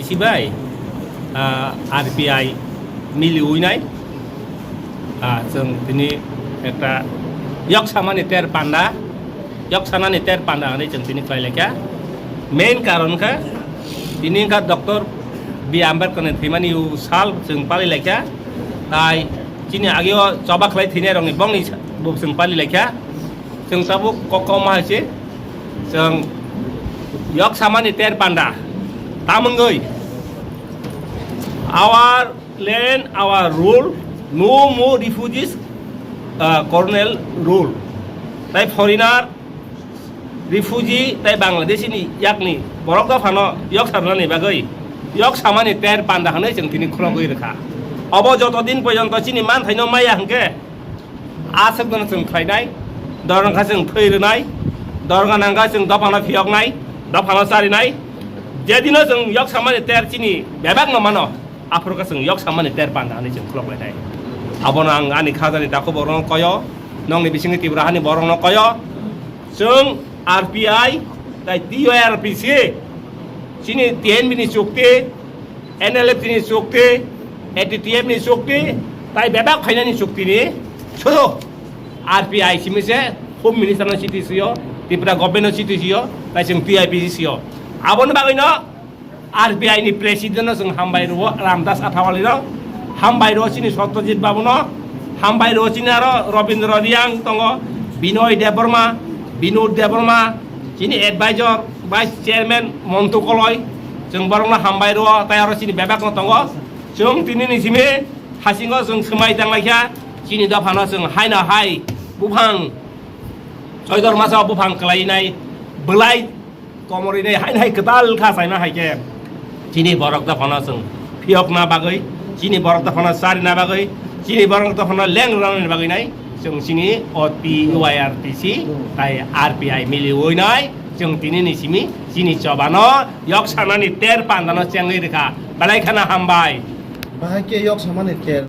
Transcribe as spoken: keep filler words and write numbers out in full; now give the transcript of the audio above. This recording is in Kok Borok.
Sibai, ah, R P I miliwi nai. Ah, chwng tini ekta yok samani ter panda, yok sanani ter panda hwnwi chwng tini khlai laikha. Main karon kha tini wngkha Doctor B Ambedkar ni thwimani u sal chwng pali laikha. Tai chini ageo choba khlai thwinai rokni bongni sa-, bo chwng pali laikha. Chwng tabuk kok kok ma hai se chwng yok samani ter panda. Tamungoi our land, our rule, no more refugees, uh, colonial rule. Tai foreigner, refugee, tai Bangladeshi ni yakni borok dophano yok sarnani bagwi yok samani ter panda hwnwi chwng tini khulogwi rwkha. Obo joto din porjonto chini manthaino maya hwnkhe, aswk dono chwng khlainai, dorong kha chwng thwi rwnai, dorong nangkha chwng dophano phiyoknai, dophano charinai. Jedino chwng yok samani ter chini bebak no mano, aphuru khe chwng yok samani ter panda hwnwi chwng khulok lainai. Abono ang ani khajani takhuk borokno koyo, nongni bisingni Tripura hani borokno koyo, chwng R P I tai T Y R P C chini T N V ni chukti, N L F T ni chukti, A T T F ni chukti, tai bebak phainani chukti ni suru R P I simi se Home Minister no chiti sio, Tripura Government no chiti sio, tai chwng T I P C sio. Aboni bagwi no R P I ni President no chwng hambai rwo, Ramdas Athawale no hambai rwo, chini Satyajit Babu no hambai rwo, chini aro Rabindra Reang tongo, Binoy Debbarma, Binod Debbarma, chini advisor, Vice Chairman Montu Koloi, chwng borokno hambai rwo, tai aro chini bebak no tongo. Chwng tini ni simi hasingo chwng swmai tanglaikha, chini dophano chwng haino hai buphang, soidor masa buphang kwlainai, bwlai komorinai haino hai kwtal kha saima hai khe. Chini borok dophano chwng phiyokna bagwi, chini borok dophano charina bagwi, chini borok dophano lengrwnani bagwi nai. Chwng chini o T Y R T C tai R P I miliwi nai, chwng tini ni simi chini chobano yok sanani ter pandano chengwi rwkha. Belai kheno hambai. Bahai khe yok samani ter.